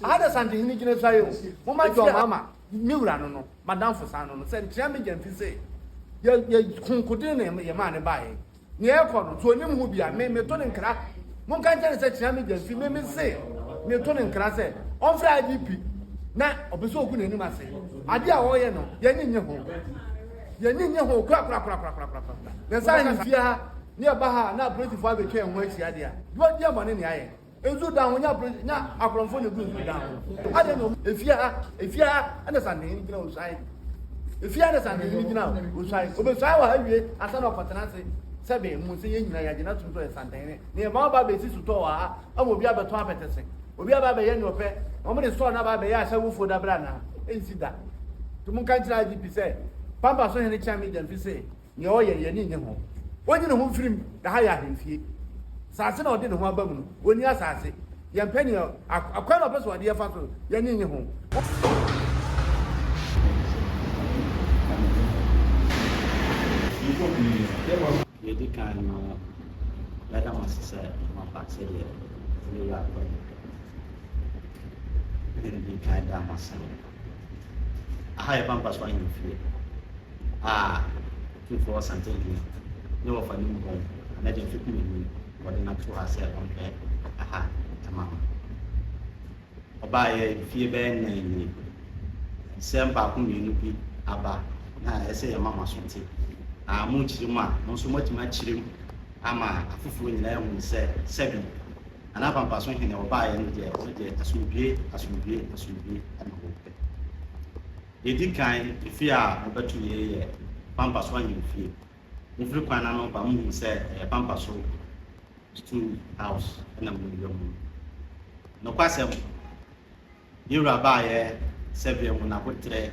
Aha na Santehene gyina suae o. Momma nkyerɛ ama me wura no no, m'adamfo san no no, sɛ nkyea me gyamfi se yɛ yɛ konkoden na yɛmaa no baeɛ. Nea ɛrekɔ no, sɛ ɔnim ho bi a, me meto no nkra. Monka nkyerɛ no sɛ kyea me gyamfi, me me se meto no nkra sɛ ɔmfrɛ IGP na ɔpɛ sɛ ɔgu n'anim ase. Adeɛ a ɔreyɛ no, yɛn ani nnye ho. Yɛn ani nnye ho korakorakorakorakorakora. Na sɛ ahemfie ha ne ɛba ha a na apolisifoɔ abɛtwa yɛn ho ahyia deɛ a, deɛ bɔne ne ayɛ. Nsu da ho nya polisi nya akorɔmfo na egu nsu da ho. Adɛn na efie ha efie ha ɛna santehene gyina osuae. Efie ha na santehene gyina osuae. Obesuae wɔ ha wie ansa na ɔkɔtena ase sɛbe mu sɛ yɛn nyinaa yɛagye n'atom sɛ ɔyɛ santehene. Na yɛma ɔba abɛsi sotɔɔ wɔ ha ama obi abɛtɔn apɛtɛse. Obi aba abɛyɛ nea ɔpɛ. Na wɔde sotɔɔ no aba abɛyɛ ahyɛwofoɔ dabere anaa? Ɛnsi da. Nti monka nkyerɛ IGP sɛ Pampa so hene Kyeame Gyamfi se Nea ɔyɛ no, yɛn ani nnye ho. Onyi ne ho mfiri mu, na ha yɛ ahemfie. Asase na ɔde ne ho aba mu no, onni asase. Yɛmpɛ nea akwan a ɔpɛ sɛ ɔde yɛn fa so no, yɛn ani nnye ho. Deɛ ɛdi kan no, mɛda mo ase sɛ moaba sɛdeɛ me wura kɔ no. Medi kan da mo ase. Aha yɛ Pampa so ahemfie a Otumfoɔ Asantehene ne wɔfa ne mpɔn Anagye Mfe Kumani wɔde no ato ha sɛ ɔnhwɛ aha ma no. Ɔbaeɛ mfie bɛyɛ nnan nie. Nsɛm baako mmienu bi aba na ɛsɛ sɛ yɛma mo aso te. Na mokyerɛ mu a, mo nso moatumi akyerɛ mu ama afoforɔ nyinaa ahunu sɛ sɛbi Nana Apampaso hene ɔbaeɛ no deɛ, ɔno deɛ asomdwie, asomdwie, asomdwie na ɔpɛ. Deɛ ɛdi kan, efie a mobɛto yei yɛ Pampaso ahemfie. Mofiri kwan no ano ba mohunu sɛ ɛyɛ Pampaso stool house na mowura mu. Nokwasɛm, yɛn wura baeɛ sɛdeɛ mo n'aboterɛ,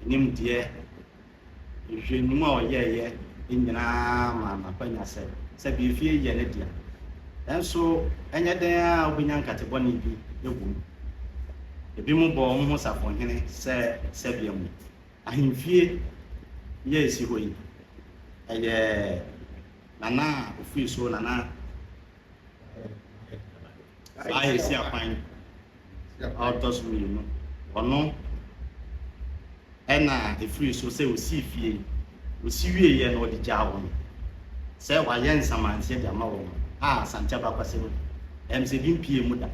nimdeɛ, Nhwehwɛmu a ɔyɛeɛ nyinaa maa no akwanya sɛ, sɛbe efie yi yɛ ne dea, nanso ɛnyɛ dɛn ara a wobɛnya nkate bɔne bi wom. Ebinom bɔɔ wɔn ho safohene sɛ sɛbea mu ahemfie yi a ɛsi hɔ yi, ɛyɛ Nana a ɔfiri so Nana Saa yɛsi akwan a ɔtɔ so mmienu. Ɔno ɛna ɛfiri so sɛ ɔsii fie yi. Ɔsi wieeɛ no ɔde gyaa wɔn sɛ wayɛ nsamanseɛ de ama wɔn a Asante abakwasɛm ɛm sɛ bi mpie mu da.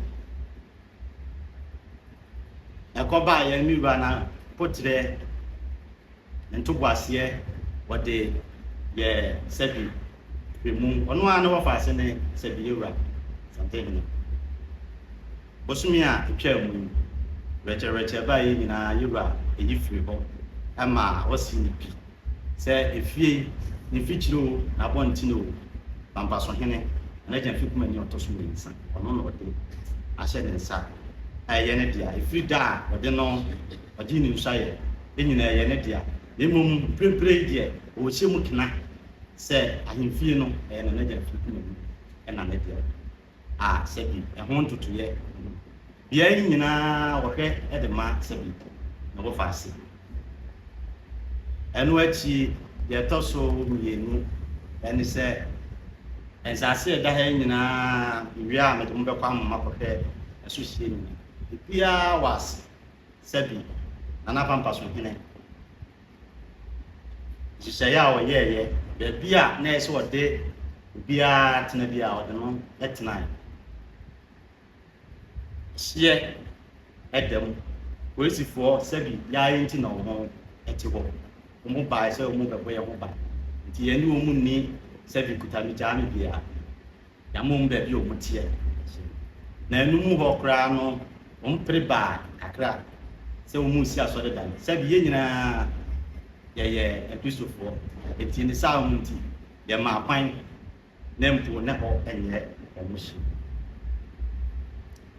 Ɛkɔbaeɛ me wura na poterɛ Ne ntoboaseɛ wɔde yɛɛ sɛbi hwɛ mu. Ɔno ara ne wɔfaase ne sɛbi yɛwura Santehene. Bosome a ɛtwaa mu yi, werɛkyɛwerɛkyɛ baeɛ yi nyinaa yɛwura yi firi hɔ ma wɔsi no pi sɛ efie yi, ne mfikyire o, n'abɔntene o, Mampasohene, Nana Gyamfi Kumani a ɔtɔ so mmiɛnsa, ɔno na ɔde ahyɛ ne nsa a ɛyɛ ne dea. Ɛfiri da a ɔde no Ɔgyee ne nsuaeɛ nyinaa yɛ ne dea, na mmom mprempren yi deɛ ɔrehyɛ mu kena sɛ ahemfie no ɛyɛ Nana Gyamfi Kumadu na ne dea a sɛbi ɛho ntotoeɛ no beaɛ yi nyinaa wɔhwɛ de ma sɛbi ne wɔfaase. Ɛno akyi deɛ ɛtɔ so mmienu ɛne sɛ nsaase a ɛda ha yi nyinaa mewie a mede mo bɛkɔ ama moakɔhwɛ ɛso hyeɛ nyinaa ebiara wɔ ase. Sɛbi, Nana Pampaso hene nhyehyɛeɛ a ɔyɛeɛ, baabi a na ɛyɛ sɛ ɔde obiara tena bi a ɔde no tenae. Hyeɛ ɛda mu. Polisifoɔ sɛbi yɛayɛ nti na wɔn te hɔ. Wɔn baeɛ sɛ wɔn bɛbɔ yɛn ho ban. Nti yɛne wɔn nni sɛbi kutamigyaa no biara. Yɛama wɔn baabi a wɔteɛ. Na ɛno mu hɔ koraa no, wɔpere baa kakra sɛ wɔresi asɔredan. Sɛbi yɛn nyinaa yɛyɛ Akristofoɔ, enti ne saa mu nti, yɛmaa kwan na mpo na hɔ nyɛ wɔn hye.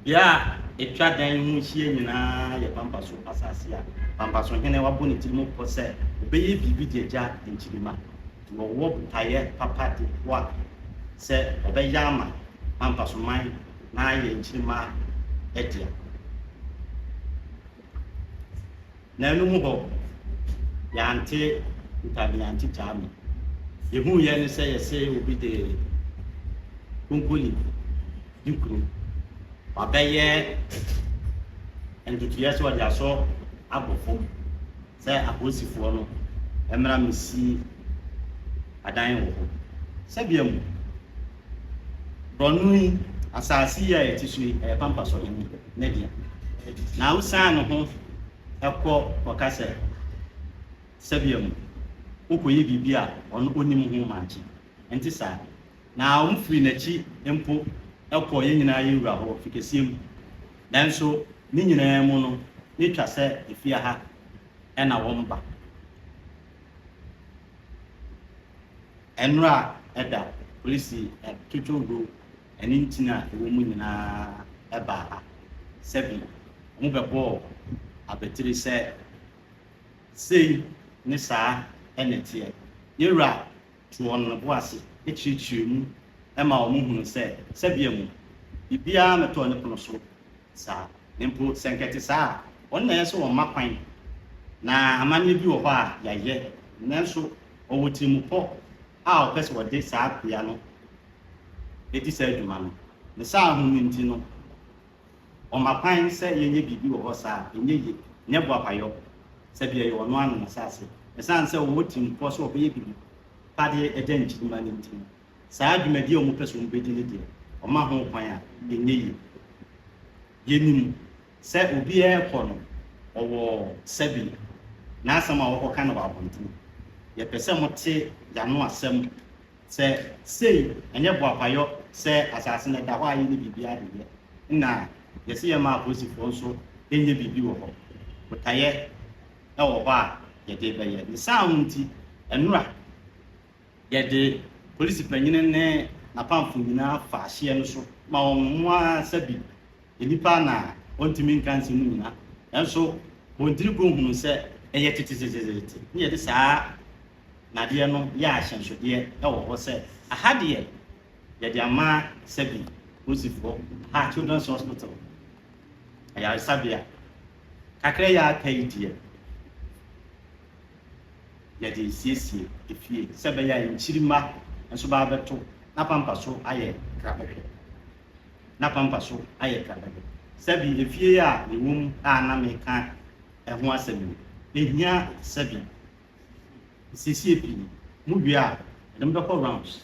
Bea a etwa dan yi ho hyia nyinaa yɛ Pampaso asase a Pampaso hene wabɔ ne tirim pɔ sɛ ɔbɛyɛ biribi de agya nkyirimma. Nti wɔwɔ botaeɛ papa de boa sɛ wɔbɛyɛ ama Pampaso man na ayɛ nkyirimma dea. Na ɛno mu hɔ, yɛante ntade, yɛante kyaame. Yɛhuiɛ ne sɛ yɛse obi de konkoli di kuro. Wabɛyɛ ntotoeɛ sɛ ɔde asɔ abɔ fam sɛ apolisifoɔ no mmra mmɛsi adan wɔ hɔ. Sɛbea mu, borɔno yi, asase yi a yɛte so yi, ɛyɛ Pampa Sɔhene ne dea. Na wosan ne ho kɔ kɔka sɛ sɛbea mu, wokɔyɛ biribi a ɔno ɔnim ho maakye. Ɛnte saa. Na wɔfirii n'akyi mpo kɔɔ yɛn nyinaa yɛn wura hɔ fi kɛseɛ mu. Nanso ne nyinaa mu no, na ɛtwa sɛ efie ha na wɔba. Ɛnora da, polisi twotwongo ne ntini a ɛwɔ mu nyinaa baa ha. Sɛbi wɔbɛbɔɔ abatiri sɛ sei ne saa na ɛteɛ. Yɛn wura to wɔn bo ase kyerɛkyerɛ mu ma wɔhunu sɛ sɛbea mu biribiara mmɛtɔɔ ne pono so saa. Na mpo sɛ anka ɛte saa a, wɔn na ɛyɛ sɛ wɔmma kwan. Na amanneɛ bi wɔ hɔ a yɛayɛ, nanso wɔwɔ tirimupɔ a wɔpɛ sɛ wɔde saa bea no di saa dwuma no. Ne saa ho no nti no, wɔma kwan sɛ yɛnyɛ biribi wɔ hɔ saa a, ɛnyɛ yie, ɛnyɛ boapayɔ sɛ bia ɛyɛ ɔno ara na n'asase. Ɛsiane sɛ wɔwɔ tirimpɔ sɛ wɔbɛyɛ biribi pa de agya nkyirimma no nti no, saa dwumadie a wɔpɛ sɛ wɔbɛdi no deɛ, wɔma ho kwan a, ɛnyɛ yie. Yɛnim sɛ obiara rekɔ no, ɔwɔ sɛbi n'asɛm a ɔkɔka no wɔ abɔntene. Yɛpɛ sɛ mote y'ano asɛm Sɛ sei, ɛnyɛ boapayɔ sɛ asase no ɛda hɔ a yɛnni biribiara de yɛ, nna yɛse yɛmma apolisifoɔ nso nyɛ biribi wɔ hɔ. Botaeɛ wɔ hɔ a yɛde rebɛyɛ. Ne saa ho nti, nnora yɛde polisi panyini ne n'apamfo nyinaa faa hyeɛ no so ma wɔn mmoa sɛbi nnipa na wɔntumi nka nsɛm nyina, nanso wɔn tiri kɔhunu sɛ ɛyɛ tetetetete ne yɛde saa Nnadeɛ no yɛ ahyɛnsodeɛ wɔ hɔ sɛ aha deɛ yɛde ama sɛbi Posifoɔ, ha Children's Hospital, ayaresabea kakra yi a aka yi deɛ yɛde resiesie efie sɛ ɛbɛyɛ a nkyirimma nso ba abɛto na pampa so ayɛ krabɛhwɛ na pampa so ayɛ krabɛhwɛ. Sɛbi efie a yɛwɔ mu a na meka ɛho asɛm yi, ehia sɛbi Nsiesie pii. Mo wie a, yɛde mo bɛkɔ rounds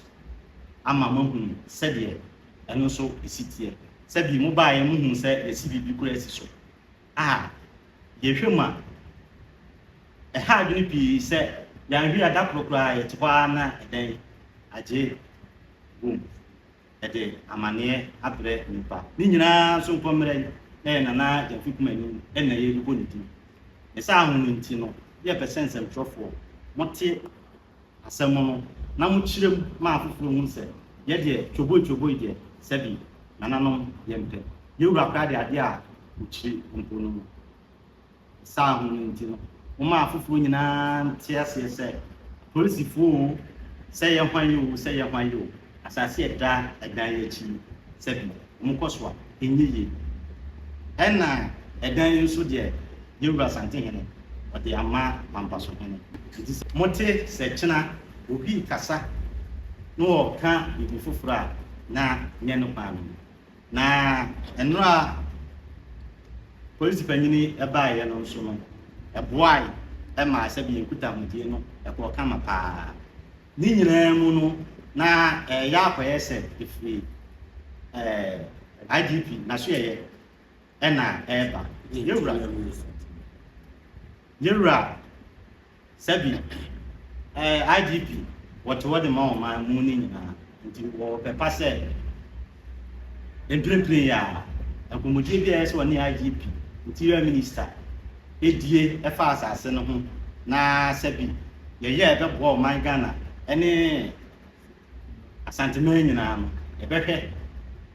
ama moahunu sɛdeɛ ɛno nso ɛsi teɛ. Sɛbi mo baeɛ mohuu sɛ yɛasi biribi koraa asi so a, yɛhwɛ mu a, ɛha adwene pii sɛ yɛanhwɛ a da koro koraa yɛte hɔ ara na ɛdɛn agye boom. de amaneɛ abrɛ nnipa. Ne nyinaa nso nkɔmmerɛ yi, na yɛn Nana Gyamfi Kumani na yɛrebɔ ne din. Ne saa ho no nti no, yɛpɛ sɛ nsɛmtwerɛfoɔ, mote asɛm no na mokyerɛ mu ma afoforɔ hunu sɛ yɛ deɛ twoboi twoboi deɛ sɛbi nananom yɛmpɛ. Yɛn wura koraa de adeɛ a ɔkyiri mpo no mu. Saa ho no nti no, momma afoforɔ nyinaa nte aseɛ sɛ, apolisifoɔ oo, sɛ ɛyɛ hwan oo, sɛ ɛyɛ hwan oo, asase a ɛda ɛdan yi akyi yi, sɛbi wɔkɔ so a, ɛnyɛ yie. Ɛna ɛdan yi nso deɛ, yɛn wura Asantehene, ɔde ama Mampasohene. Nti sɛ mote sɛ kyena obi rekasa na ɔreka biribi foforɔ a, na nyɛ ne kwan no no. Na nnora a polisi panyin baeɛ no nso no, ɛboae maa sɛbi yɛn nkutahodie no ɛkɔɔ kama paa. Ne nyinaa mu no, na ɛyɛ akɔyɛ sɛ ɛfiri ɛɛ IGP n'asoɛeɛ ɛna ɛreba. Yɛwura yɛwura Sɛbi, ɛɛ IGP, wɔte hɔ de ma ɔman mu no nyinaa, nti wɔwɔ pɛ pa sɛ mprempren yi ara, nkɔmmɔdie bi a ɛyɛ sɛ wɔne IGP, Interior Minister, die ɛfa asase no ho na sɛbi yɛyɛ a ɛbɛboa ɔman Ghana ne Asanteman nyinaa no, yɛbɛhwɛ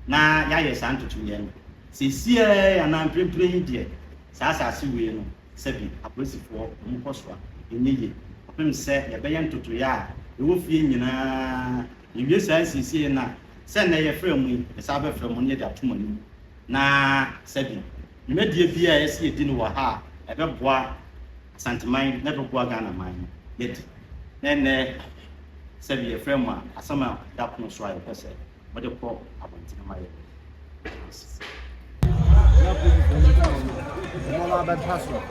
na yɛayɛ saa ntotoeɛ no. Seesei anaa mprempren yi deɛ, saa asase wei no, sɛbi apolisifoɔ wɔn kɔ so a, ɛnyɛ yie. Kɔpem sɛ yɛbɛyɛ ntotoeɛ a ɛwɔ fie nyinaa. Yɛwie saa nsiesie no a, sɛ nnɛ yɛfrɛ mo yi, yɛsan bɛfrɛ mo na yɛde ato mo anim. Na sɛbi dwumadie biara a ɛyɛ sɛ yɛdi no wɔ ha a, ɛbɛboa Asanteman na ɛbɛboa Ghanaman no, yɛadi. Na ɛnnɛ sɛbi yɛfrɛ mo a, asɛm a ɛda pono so a yɛpɛ sɛ mode kɔ abɔntene ma yɛn no. nneɛma abɛpa so.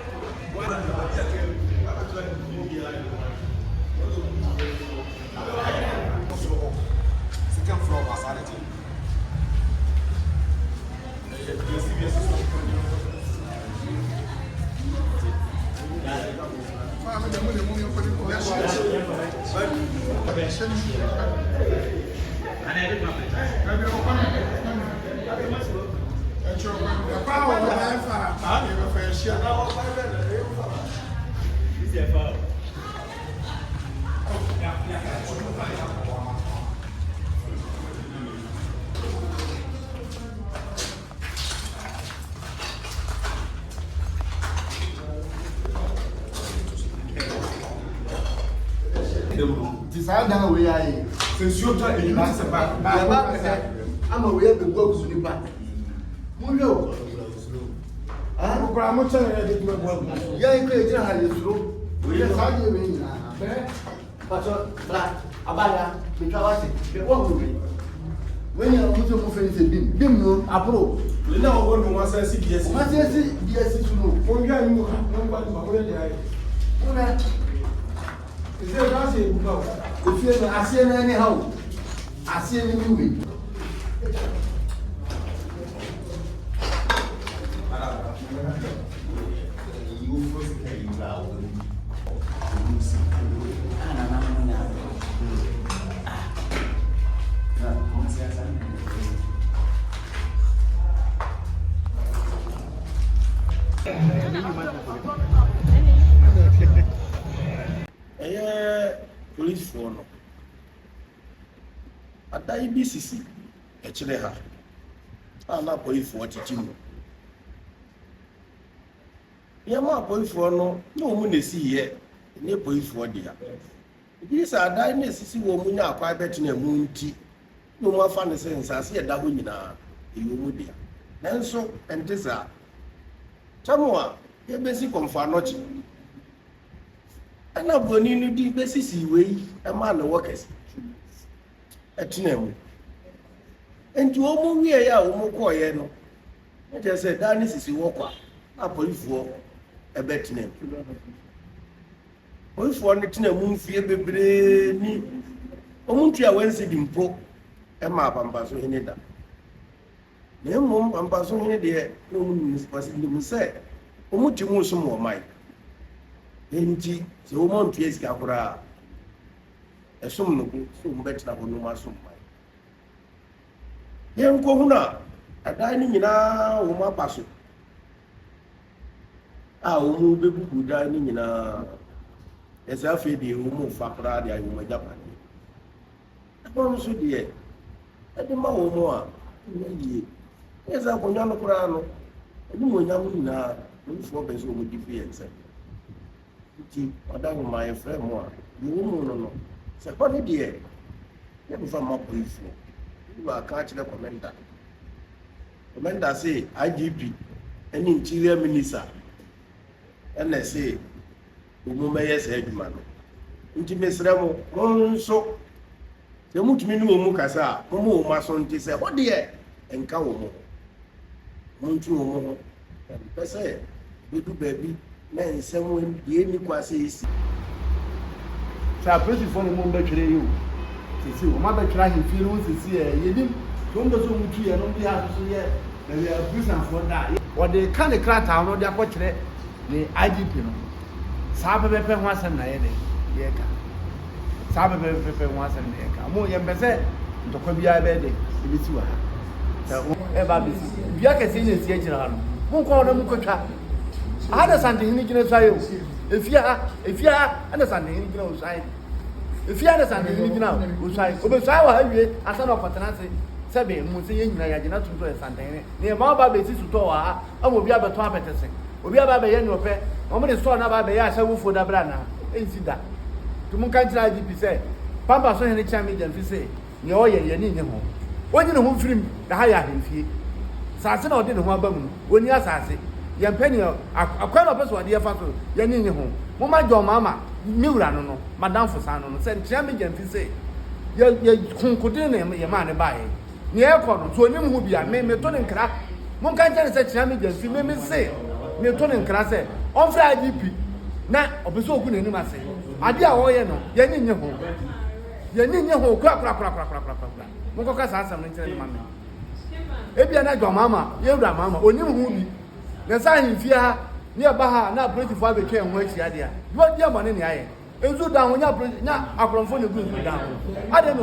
Nti saa dan wei ayɛ. Sɛ nsuo tɔ a, ɛyiri te sɛ ba. Yɛba pɛ ama wei abɛgu agu nipa. Monhwɛ o. Koraa mo kyɛn yɛ de tuma bu agu. Yɛn kɔ yɛgyina ha yɛsuro. Yɛ saa deɛ wei nyinaa. Patɔ bra abaya metwa wase hwɛ wɔn wei. Wei nyɛ ɔmo sɛ ɔmo fɛ ne sɛ bim bim no aporo. Wei na wɔbɔ no wɔn asase bi asi. Wɔn asase bi asi so no. Wɔn hwɛ anim ha wɔn nkɔ anim ha wɔn yɛ deɛ ayɛ. Wɔn hwɛ. Ɛsɛ ɛfɛ ase ebu ba o. Efie no aseɛ no ɛne ha o. Aseɛ no ne wei. Ɛyɛ polisfoɔ no. Adan bi sisi akyire ha a na apolisifoɔ tete mu. Nneɛma a apolisifoɔ no na wɔn na esiiɛ, ɛnyɛ apolisifoɔ dea. Ebi ne sɛ adan no a esisi hɔ wɔn nya akwan bɛtena mu nti na wɔn afa no sɛ nsaase a ɛda hɔ nyinaa ɛyɛ wɔn dea. Nanso ɛnte saa. Tam a yɛbɛsi Kɔmfo Anɔkye ɛna buroni no de bɛsisi wei maa ne workers ɛtena mu. Nti wɔn wieɛ a wɔn kɔɔeɛ no, na kyerɛ sɛ dan no sisi hɔ kwa na apolifoɔ ɛbɛtena mu. Apolifoɔ no tena mu mfie bebree ni. Wɔn ntua wɔn nsidi mpo ɛma apampaso hene da. Na mmom ampaso hene deɛ na wɔn nim sɛ wɔn ti mu som wɔn man. Enti sɛ wɔn antua sika koraa ɛsom no bo sɛ wɔn bɛtena hɔ na wɔn asom man. Yɛnkɔhunu a adan no nyinaa wɔn aba so a wɔn bɛbubu dan no nyinaa. Ɛsɛ afei deɛ wɔn fa koraa de ayɛ wɔn agyapadeɛ. Ɛhɔ nso deɛ, ɛde ma wɔn a, ɛnyɛ yie. Ɛyɛ sɛ akonnwa no koraa no, animuonyam no nyinaa, polisifoɔ pɛ sɛ wɔdi firi yɛn nsam. Nti, ɔda nwoma yɛfrɛ mo a, deɛ ɛwɔ mu no no, sɛ hɔ no deɛ, yɛmfa mma polisifoɔ. Ebi aka akyerɛ kɔmɛnda. Kɔmɛnda se IGP ne Interior Minister ɛna ɛse wɔmmɛyɛ saa adwuma no. Nti mesrɛ mo, mo nso, sɛ motumi ne wɔn mu kasa a, momma wɔn aso nte sɛ hɔ deɛ ɛnka wɔn ho. Montwe wɔn ho. Ɛmpɛ sɛ bɛdu baabi na nsɛm deɛ ɛnni kwan sɛ ɛsi. Sɛ apolisifoɔ no mmom bɛtwerɛ yi o, sisi wɔn abɛtwerɛ ahemfie no ho sisi ɛ, yɛnim sɛ wɔn pɛ sɛ wɔn tu yɛn no bi ha soso yɛ baabi a apolisifoɔ da a. Wɔde ka ne krataa no de akɔkyerɛ ne IGP no, saa pɛpɛpɛ ho asɛm na yɛ dɛ yɛka. Saa pɛpɛpɛ ho asɛm na yɛka. Mo yɛmpɛ sɛ ntɔkwa biara bɛyɛ dɛ ebesi wɔ ha. Sɛ ɛba abesi dua kɛseɛ na esi akyire ha no, monkɔ hɔ na monkɔtwa. Aha na Santehene gyina suae o. Efie ha, efie ha na Santehene gyina osuae. Efie ha na Santehene gyina osuae. Obesuae wɔ ha wie ansa na ɔkɔtena ase. Sɛbe mo sɛ yɛn nyinaa yɛagye no atom sɛ ɔyɛ Santehene. Na yɛma ɔba abesi sotɔɔ wɔ ha ama obi abɛtɔn apɛtɛse, obi aba abɛyɛ nea ɔpɛ, na wɔde sɔɔ no aba abɛyɛ ahyɛwofoɔ dabere anaa? Ɛnsi da. Nti monka nkyerɛ IGP sɛ, Pampa so hene Kyeame Gyamfi se nea ɔyɛ no yɛn ani nnye ho. Ɔnyi ne ho mfiri mu, na ha yɛ ahemfie. Saase na ɔde ne ho aba mu no, ɔnni asaase. Yɛmpɛ nea akwan a ɔpɛ sɛ ɔde yɛn fa so no, yɛn ani nnye ho. Momma John Mahama, me wura no no, m'adamfo san no no, sɛ Kyeame Gyamfi se yɛ yɛ konkoden na yɛmaa no baeɛ. Nea ɛrekɔ no, sɛ ɔnim ho bi a, me, meto no nkra. Monka nkyerɛ no sɛ, Kyea me Gyamfi, me, mese, Meto no nkra sɛ ɔmfrɛ IGP na ɔpɛ sɛ ɔgu n'anim ase. Adeɛ a ɔreyɛ no, yɛn ani nnye ho. Yɛn ani nnye ho korakorakorakorakorakorakora. Monkɔka saa asɛm no nkyerɛ no ma me. Ebia na John Mahama, yɛn wura Mahama, ɔnim ho bi. Na sɛ ahemfie ha ne ɛba ha a na apolisifoɔ abɛtwa yɛn ho ahyia deɛ a, deɛ bɔne ne ayɛ. Nsu da ho, nyɛ apolisi, nyɛ akorɔmfoɔ na ɛgu nsu da ho. Adɛn na